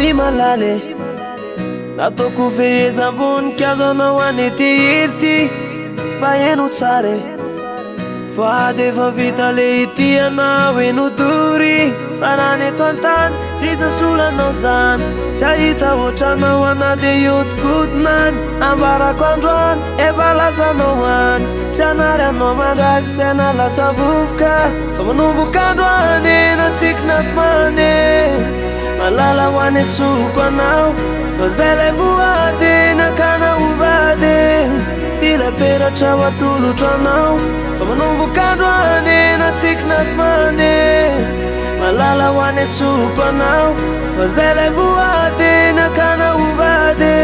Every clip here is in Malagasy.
ry malala e Nataoko fehezam-boninkazo anao any ity hira ity Mba heno tsara e Fa ady efa vita le ity anao eno dory Fa raha ny eto an-tany tsisy nisolo anao zany Tsy hahita ohatranao aho na dia hiodikodina any Ambarako androany efa lasanao any Tsy hanary anao mandrakizay na lasa vovoka Fa manomboka androany na tsiky na tomany Malala ho any antsoko anao Fa zay lay voady nakana ho vady Ty lay peratra ho atolotro anao Fa manomboka androany na tsiky na tomany Malala ho any antsoko anao Fa zay lay voady nakana ho vady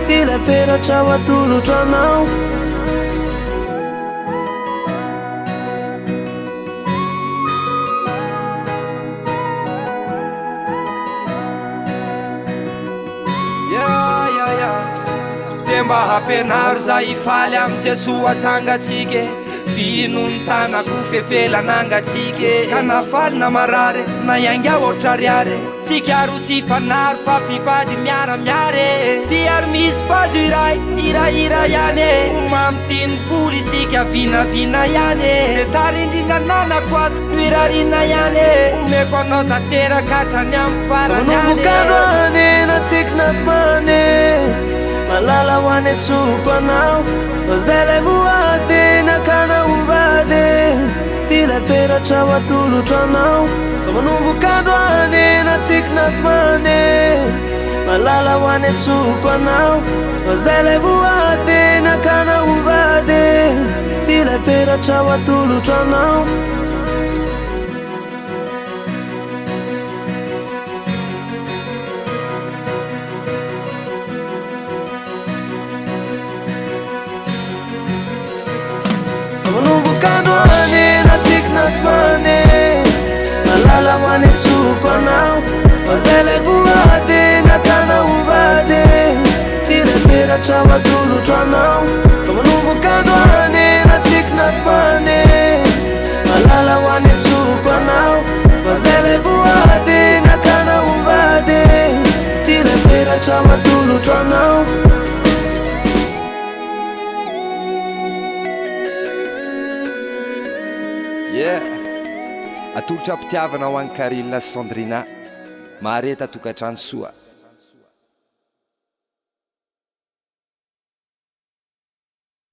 Ty lay peratra ho atolotro anao. Yeah, yeah, yeah. De mba hampianaro za hifaly amin'i Jesoa atsangantsika e Fihino ny tanako fefela nangatsiaka e Ka na faly na marary na hiainga ohatry ariary e Tsika ro tsy fanary fa mpivady miara miara e Ty ary misy vazo iray hirahira ihany e Ho mamy tian'ny vola isika vinavina ihany e Ze tsara indrindra ananako ato no irariana ihany e Omeko anao tanteraka hatrany amin'ny farany ihany e. Manomboka androany na tsiky na tomany Malala ho any antsoko anao Fa zay lay voady nakana ho vady Ty lay peratra ho atolotro anao Fa manomboka androany na tsiky na tomany Malala ho any antsoko anao Fa zay lay voady nakana ho vady Ty lay peratra ho atolotro anao. Fa manomboka androany na tsiky na tomany Malala ho any antsoko anao Fa zay lay voady nakana ho vady Ty lay peratra ho atolotro anao Fa manomboka androany na tsiky na tomany Malala ho any antsoko anao Fa zay lay voady nakana ho vady Ty lay peratra ho atolotro anao. Yeah! Atolotra am-pitiavana ho an'i Caril sy Sandrina. Mahareta tokantrano soa.